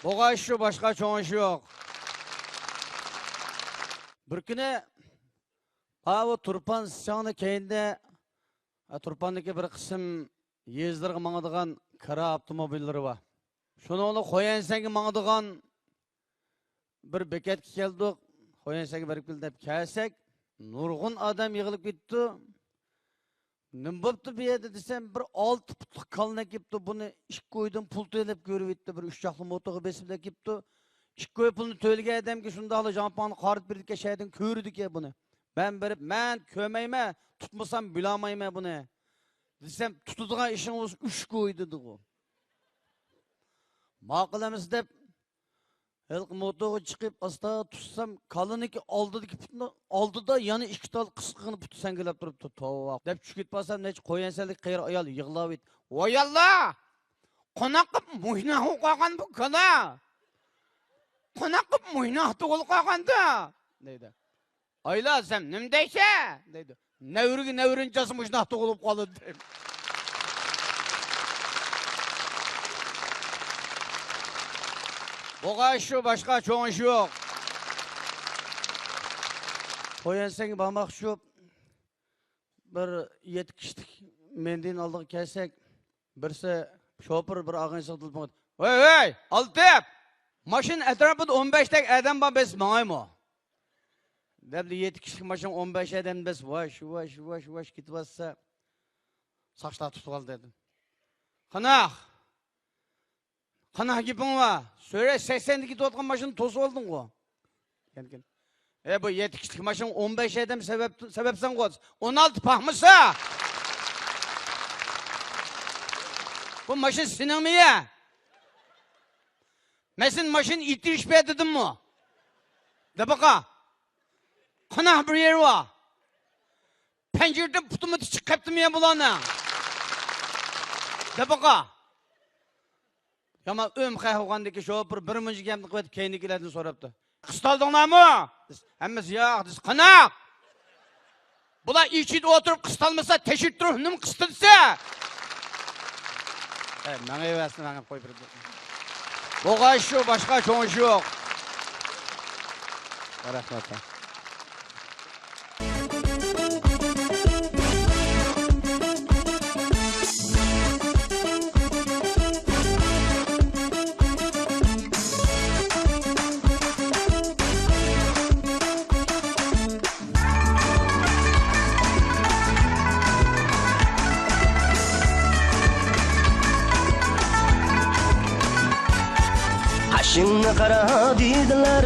بولغان ئىش شۇ، باشقا چوڭ ئىش يوق. بىر كۈنى، ھا، بۇ تۇرپان سىچاڭنىڭ كەينىدە، ھا، تۇرپاندىكى بىر قىسىم يېزىلىرىغا ماڭىدىغان كىرا ئاپتوموبىللىرى بار. شۇنىڭ بىلەن خويەنسەنگە ماڭىدىغان بىر بېكەتكە كەلدۇق. خويەنسەنگە بېرىپ كېلە دەپ كەلسەك، نۇرغۇن ئادەم يىغىلىپ كېتىپتۇ. نېمە بوپتۇ بۇ يەردە دېسەم، بىر ئالتە پۇتلۇق كالىنى ئەكېپتۇ. بۇنى ئىككى كويدىن پۇل تۆلەپ كۆرۈۋېتىپتۇ. بىر ئۈچ چاقلىما موتورغا بېسىپ ئەكېپتۇ. ئىككى كوي پۇلنى تۆلىگەن ئادەمگە شۇنداقلا ژامپاننى قارىتىپ بېرىدىكەن، شەھەردىن كۆرىدىكەن بۇنى. مەن بېرىپ، مەن كۆرمەيمەن، تۇتمىسام بىلالمايمەن بۇنى دېسەم، تۇتىدىغان ئىشىڭ بولسا ئۈچ كوي دېدىغۇ. ماقۇل ئەمەس دەپ، ھېلىقى موتورغا چىقىپ، ئاستا تۇتسام، كالىنىڭكى ئالدىدىكى پۇتىنىڭ ئالدىدا يەنە ئىككى تال قىسقىغىنە پۇتى سەڭگىلەپ تۇرۇپتۇ. توۋا دەپ چۈشۈپ كېتىپ بارسام، نەچچە قويەنسەنلىك قېرى ئايال يىغلاۋېتىپ، «ۋاي ئاللا! قانداق قىلىپ مۇشۇنداق بولۇپ قالغان بۇ كالا؟ قانداق قىلىپ مۇشۇنداق تۇغۇلۇپ قالغاندۇ؟» دەيدۇ. «ئايلا، سەن نېمە دەيسەن؟» دەيدۇ. «نەۋرىگە نەۋرىنى چالسا مۇشۇنداق تۇغۇلۇپ قالىدۇ» دەيمەن. بولغان ئىش شۇ، باشقا چوڭ ئىش يوق. خويەنسەنگە بارماقچى بولۇپ، بىر يەتتە كىشىلىك مەندىنىڭ ئالدىغا كەلسەك، بىرسى شوپۇر بىر ئاغىنىسىغا تېلېفون قىلىپ، «ۋەي، ۋەي، ئالتىپ! ماشىنا ئەتراپىدا ئون بەشتەك ئادەم بار، بەس ماڭايمۇ؟» دەپلا يەتتە كىشىلىك ماشىنا ئون بەش ئادەم بەس ۋاش، ۋاش، ۋاش، ۋاش كېتىۋاتسا، ساقچىلار تۇتۇۋالدى دېدىم. «قانداق؟ قانداق گېپىڭ بار؟ سۈرئەت سەكسەندە كېتىۋاتقان ماشىنىنى توسۇۋالدىڭغۇ؟» دېگەنكىن، «ئە، بۇ يەتتە كىشىلىك ماشىنا ئون بەش ئادەم سەۋەب، سەۋەبسەنغۇ؟» «ئون ئالتە پاخمىسا! بۇ ماشىنا سېنىڭمۇ يە؟ مەن سېنى ماشىنا ئېتىۋېتىپ بەر دېدىممۇ؟» دەپ باقا. قانداق بىر يېرى بار؟ پەنجىرىدىن پۇتىمۇ چىقىپ قاپتىمۇ يا بۇلارنىڭ؟ دەپ باقا. يامان ئۆم قەھۋىغاندىكى شوپۇر بىر مۇنچە گەپنى قىلىۋېتىپ، كەينىدىكىلەردىن سوراپتۇ، «قىستالدىڭلارمۇ؟» دېسە، ھەممىسى، «ياق» دېسە، «قانداق؟ بۇلار ئىچىدە ئولتۇرۇپ قىستالمىسا، تېشىپ تۇرۇپ نېمە قىستىلسا؟» ھەي، مېڭىۋەرسۇن، مېڭىپ قويۇپ بېرىدۇ. بولغان شۇ، باشقا چوڭ ئىش يوق. رەھمەت. قاشىڭنى قارا دېدىلەر،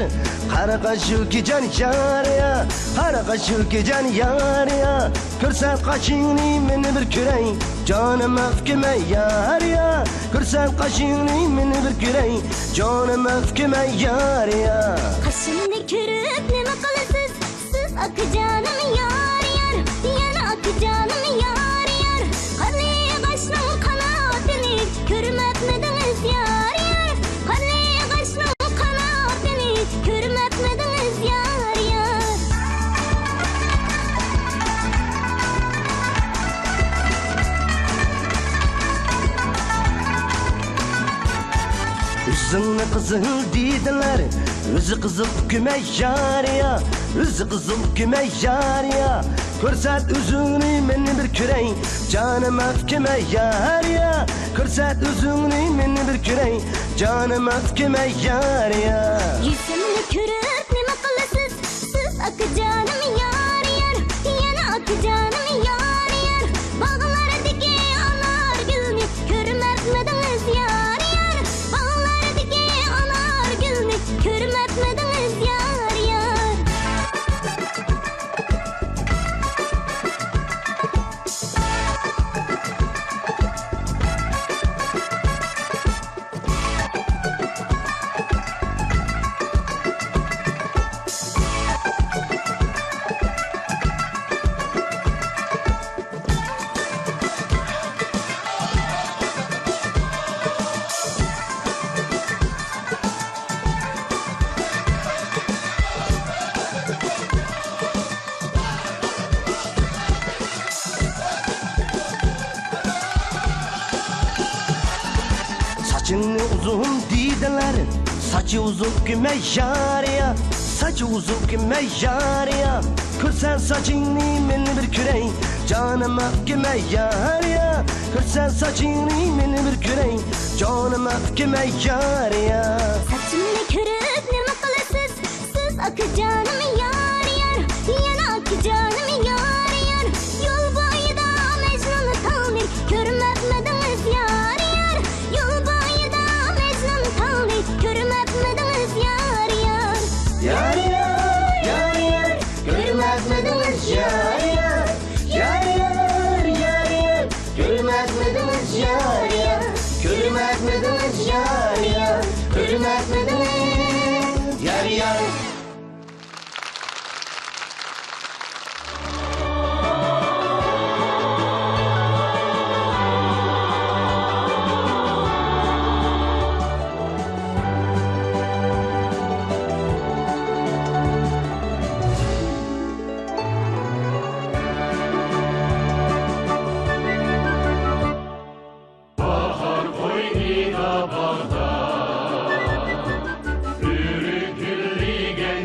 قارا قاشىڭ كېچەن يارىيا، قارا قاشىڭ كېچەن يارىيا. كۆرسەت قاشىڭنى مېنى بىر كۆرەي، جانىم ئەپكىمە يارىيا. كۆرسەت قاشىڭنى مېنى بىر كۆرەي، جانىم ئەپكىمە يارىيا. قاشىمنى كۆرۈپ نېمە قىلىسىز؟ سىز ئاكىجانىم يار يار، يەنە ئاكىجانىم يار يار. قارلىغاچنىڭ قاناتىنى كۆرمەپمىدىڭىز يار يار؟ قارلىغاچنىڭ قاناتىنى كۆرمەپمىدىڭىز يار يار؟ يۈزۈڭنى قىزىل دېدىلەر، ئۆزى قىزىل كۆمەي يارىيا، ئۆزى قىزىل كۆمەي يارىيا. كۆرسەت ئۆزۈڭنى مېنى بىر كۆرەي، جانىم ئەپكىمە يارىيا. كۆرسەت ئۆزۈڭنى مېنى بىر كۆرەي، جانىم ئەپكىمە يارىيا. يۈزۈمنى كۆرۈپ نېمە قىلىسىز؟ سىز ئاكىجانىم يار يار، يەنە ئاكىجانىم يار يار. باغلاردىكى ئانار گۈلنى كۆرمەپمىدىڭىز يار يار؟ باغلاردىكى ئانار گۈلنى كۆرمەپمىدىڭىز يار يار؟ ساچىڭنى ئۇزۇن دېدىلەر، ساچى ئۇزۇن كۆمەي يارىيا، ساچى ئۇزۇن كۆمەي يارىيا. كۆرسەت ساچىڭنى مېنى بىر كۆرەي، جانىم ئەپكىمە يارىيا. كۆرسەت ساچىڭنى مېنى بىر كۆرەي، جانىم ئەپكىمە يارىيا. ساچىمنى كۆرۈپ نېمە قىلىسىز؟ سىز ئاكىجانىم يار يار، يەنە ئاكىجانىم يار يار. يول بويىدا مەجنۇن تاڭنى كۆرمەپمىدىڭىز يار يار؟ يول بويىدا مەجنۇن تاڭنى كۆرمەپمىدىڭىز يار يار؟ يار يار، يار يار، كۆرمەپمىدىڭىز يار يار؟ يار يار، يار يار، كۆرمەپمىدىڭىز يار يار؟ كۆرمەپمىدىڭىز يار يار؟ كۆرمەپمىدىڭىز يار يار؟ باھار قوينىدا باغدا، ئۆرۈك گۈللىگەن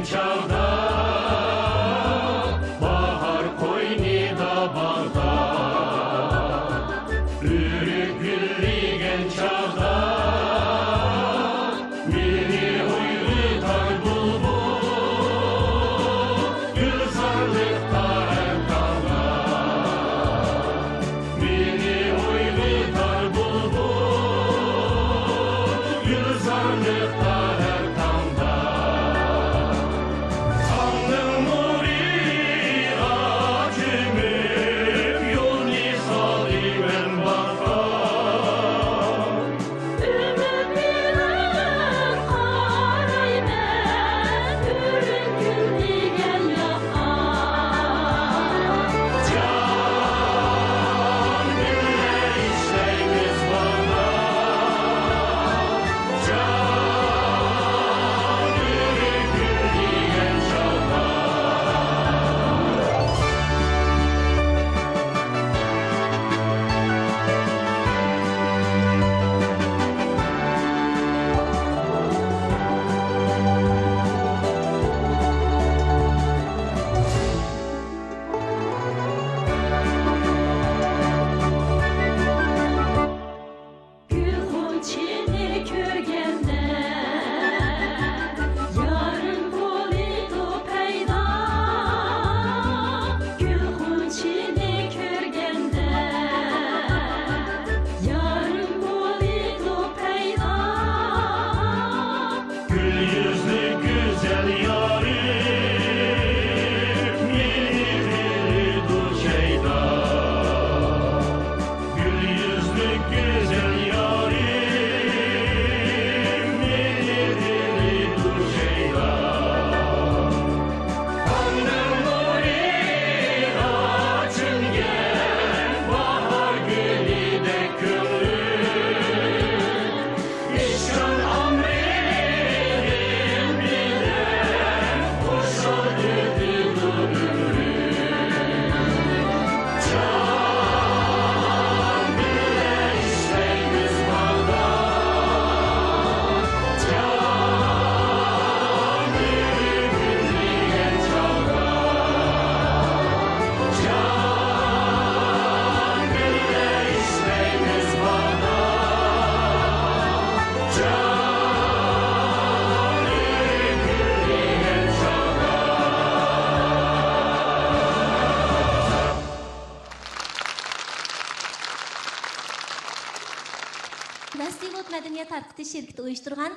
شىركىتى ئۇيۇشتۇرغان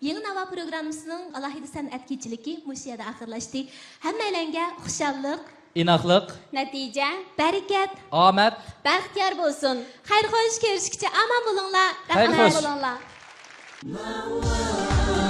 يېڭى ناۋا پروگراممىسىنىڭ ئالاھىدە سەنئەت كېچىلىكى مۇشۇ يەردە ئاخىرلاشتى. ھەممەيلەنگە خۇشاللىق، ئىناقلىق، نەتىجە، بەرىكەت، ئامەت. بەخت يار بولسۇن. خەير خوش، كۆرۈشكىچە ئامان بولۇڭلار. خەير رەھمەت. خوش. بولۇڭلار.